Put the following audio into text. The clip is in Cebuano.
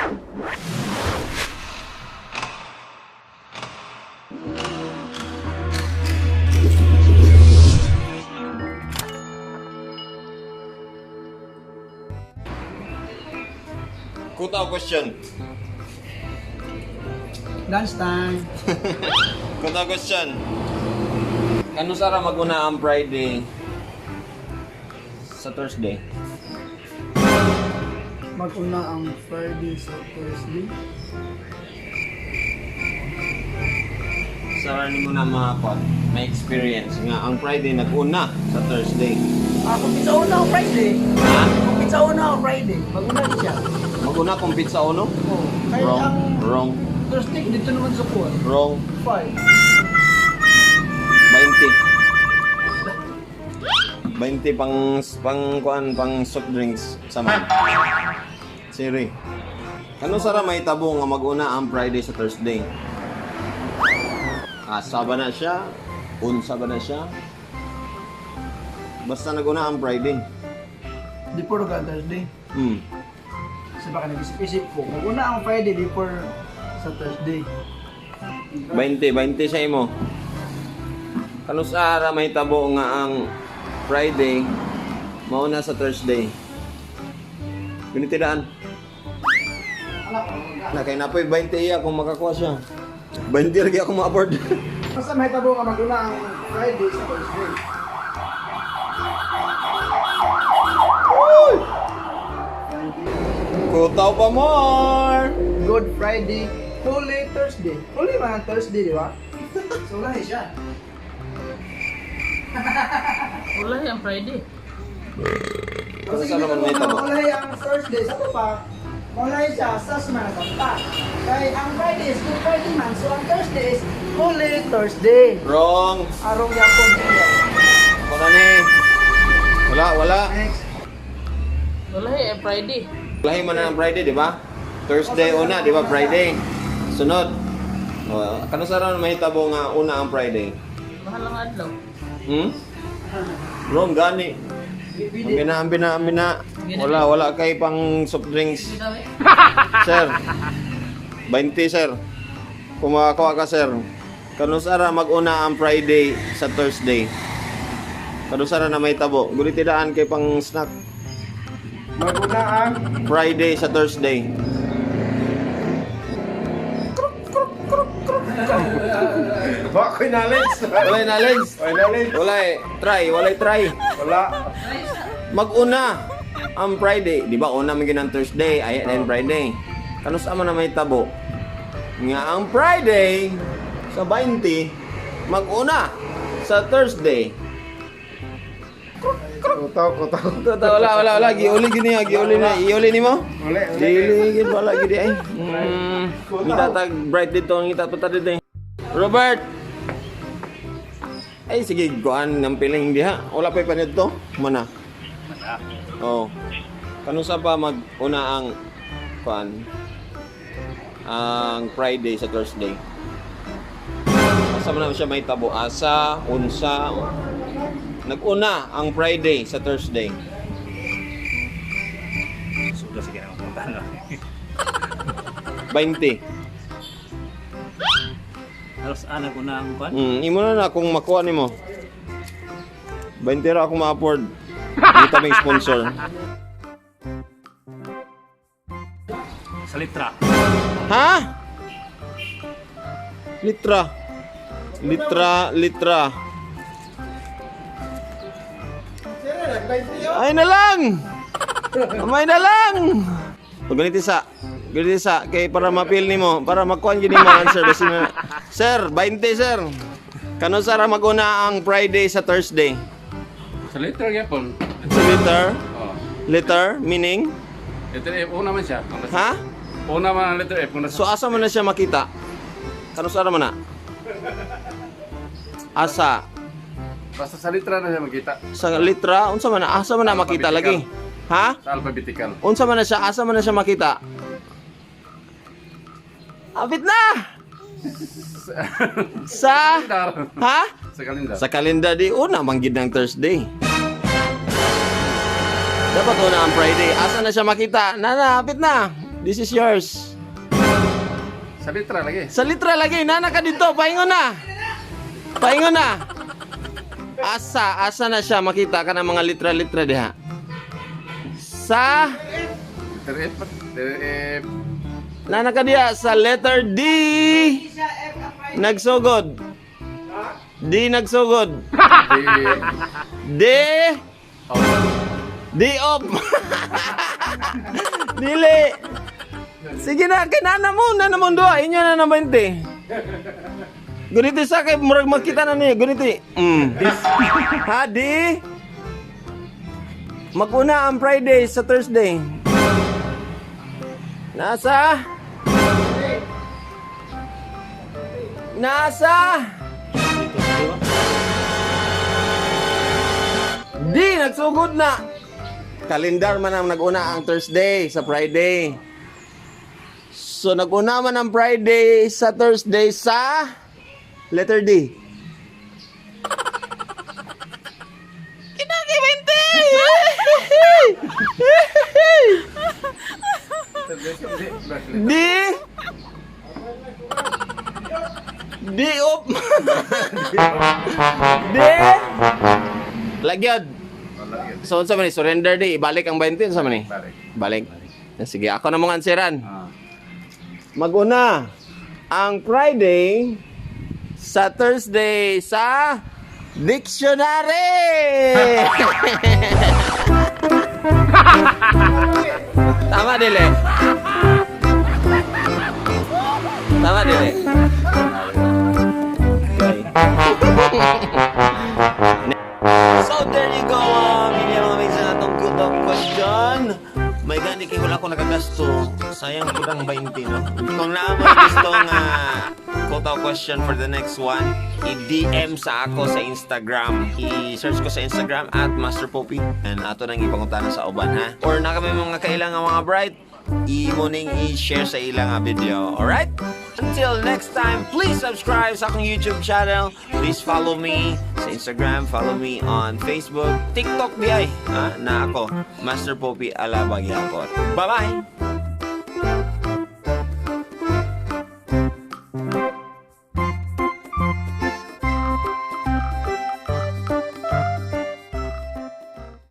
Kuta question. Lunchtime. Kuta question. Kano sara maguna ang Friday sa Thursday? Mag-una ang Friday sa Thursday. Sara ni mo na mga kwan, may experience nga ang Friday nag-una sa Thursday. Ah, kung pizza una ang Friday. Ha? Kung pizza una ang Friday, mag-una siya. Mag-una kung pizza uno? Oh, kaya Wrong. ang Wrong. Thursday, dito naman sa kuwan. Wrong. 5. 20. 20 pang pang kuan pang soft drinks sama. Siri. Kano sara may tabo nga mag-una ang Friday sa Thursday? Asa ba na siya? Unsa ba na siya? Basta nag-una ang Friday. Before ka Thursday. Kasi baka nag-isip-isip ko. Mag-una ang Friday before sa Thursday. 20, 20 sa imo. Kano sara may tabo nga ang Friday mauna sa Thursday? Pinitidaan. Na kay napoy 20 iya kung makakuha siya. 20 lagi ako ma-afford. Basta may tabo ka mag-una ang Friday sa Thursday. Kutaw pa more. Good Friday, Holy Thursday. Holy man ang Thursday, di ba? So, lahi siya. Wala yung Friday. Kasi saan naman may tabo? Maulay ang Thursday, sa pa, maulay siya sa Semana Santa. Kay ang Friday is Good Friday man, so ang Thursday is Holy Thursday. Wrong. Arong yapon siya. Wala ni. Wala, wala. Next. Wala yung Friday. Lahi man na ang Friday, di ba? Thursday una, di ba? Friday. Sunod. O, kano sa ron may tabo nga una ang Friday? Mahal ang adlaw. Wrong gani. Ambi na, ambi na, ambi na. Wala, wala kay pang soft drinks. Hindi daw eh. Sir. 20, sir. Kung makakuha ka, sir. Kanusara mag-una ang Friday sa Thursday. Kanusara na may tabo. Gulitidaan kay pang snack. Maguna ang Friday sa Thursday. Wa ko'y knowledge. Walay knowledge. Walay knowledge. Walay try, walay try. Wala. Mag-una ang Friday. Di ba una man gyud ang Thursday, ay then Friday. Kanus man na may tabo? Nga ang Friday sa 20 mag-una sa Thursday. Kutaw, kutaw. Tata, wala, wala, wala. Giuli gini, giuli na. Iuli ni mo? Uli, uli. Giuli gini, wala gini ay. Ngitatag bright dito, ngitatag dito eh. Robert! Ay, sige, kuan ng piling diha. Wala pa'y panit to. Mana? Oo. Oh. Kanusa pa mag-una ang kuan ang Friday sa Thursday? Asa man naman siya may tabo? Asa, unsa. Nag-una ang Friday sa Thursday. Sudah sige na akong tanong. 20. Halos anak ko na ang kwan. Imo na na kung makuha nimo. 20 ra ako ma-afford. Hindi kami sponsor. Sa litra. Ha? Litra. Litra, litra. Ay na lang. Amay na lang. Pag ganito sa, ganito sa kay para mapil nimo, para makuha gid nimo ang answer basta na. Sir, 20 sir. Kano sara maguna ang Friday sa Thursday? Sa litra gyapon. Sa liter? Oh. Liter meaning? Letter F una man siya. Ha? Una man ang letter F una So asa man na siya makita? Kano sara man na? Asa Basta sa litra na siya makita. sa litra unsa man na asa man na makita lagi? Ha? Sa alphabetical. Unsa man na siya asa man na siya makita? Apit na! Sa Kalendar. Ha? Sa kalendar. Sa kalenda di una manggid ng Thursday. Dapat una ang Friday. Asa na siya makita? Na na, apit na. This is yours. Sa litra lagi. Sa litra lagi, nana ka dito, paingon na. Paingon na. Asa na siya makita ka ng mga litra-litra diha? Sa Letter F. Letter F. Nana ka diha sa letter D. Nagsugod. D nagsugod. D. D. O. D op. Dili. Sige na, kay nana mo, nana mo duha, inyo na na 20. Guniti sa kay murag makita na niya, guniti. Ha, di? Maguna ang Friday sa Thursday. Nasa? Nasa? Di, nagsugod na. Kalendar man ang naguna ang Thursday sa Friday. So naguna man ang Friday sa Thursday sa letter D. Kinaki 20! D. D op. D. Lagyod. Wala yun. So unsa man ni surrender di ibalik ang 20, unsa man ni? Balik. Balik. Sige, ako na mong anseran. Ah. Maguna ang Friday sa Thursday sa dictionary. Tama dili. Tama dili. Okay. So there you go, mga mga minsan atong good question. May gani kay wala ko nakagasto. Sayang ko ang 20, no? Kung naa mo gusto nga quote question for the next one, i-DM sa ako sa Instagram. I-search ko sa Instagram @MasterPoppy and ato nang ipangutana sa uban, ha? Or na kami mga kailangan mga bright, imo ning i-share sa ilang nga video. Alright? Until next time, please subscribe sa akong YouTube channel. Please follow me sa Instagram, follow me on Facebook, TikTok di ay. Ha? Na ako, Master Poppy Alabag Yapon. Bye-bye!